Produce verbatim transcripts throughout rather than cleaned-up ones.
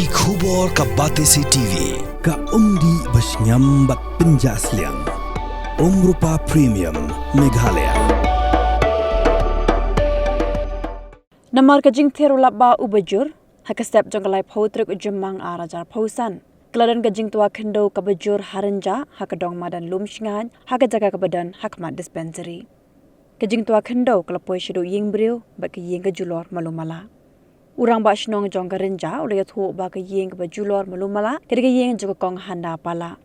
Ki khubor ka Batesi T V, ka umdih ba shngiam bad pynjah sliang. Umrupa Premium, Meghalaya. Namar ka jingther u lap ba u bajur, ha ka step jong ka laiphew tarik u Jymmang ar hajar phew san, ka la don ka jingtwa khyndew ka bajur ha Rynjah, ha ka dong madan Lumshngaiñ, ha ka jaka kaba don ha khmat dispensary. Ka jingtwa khyndew ka la poi shaduh ïing briew bad ka ïing ka julor malu mala. U rangbah shnong jong ka Rynjah u la ïathuh ba ka ïing kaba julor malu mala ka dei ka ïing jong ka kong Handa Pala.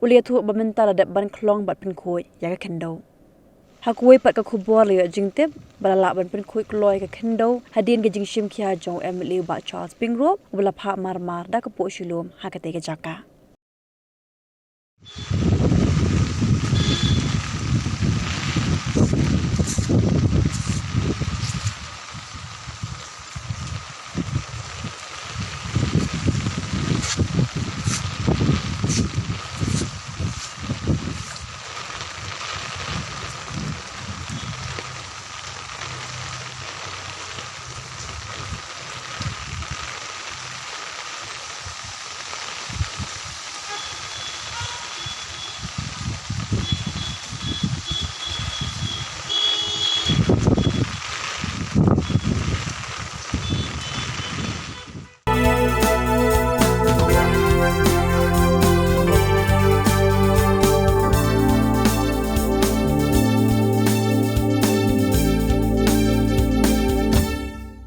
U la ïathuh ba mynta la dep ban khlong bad pynkhuid ïa ka khyndew. Ha kawei pat ka khubor la ïoh jingtip ba la lah ban pynkhuid kloi ka khyndew hadien ka jingshim khia jong u M L A u Bah Charles Pyngrope, uba la phah mar mar da ka poh shilum ha katei ka jaka.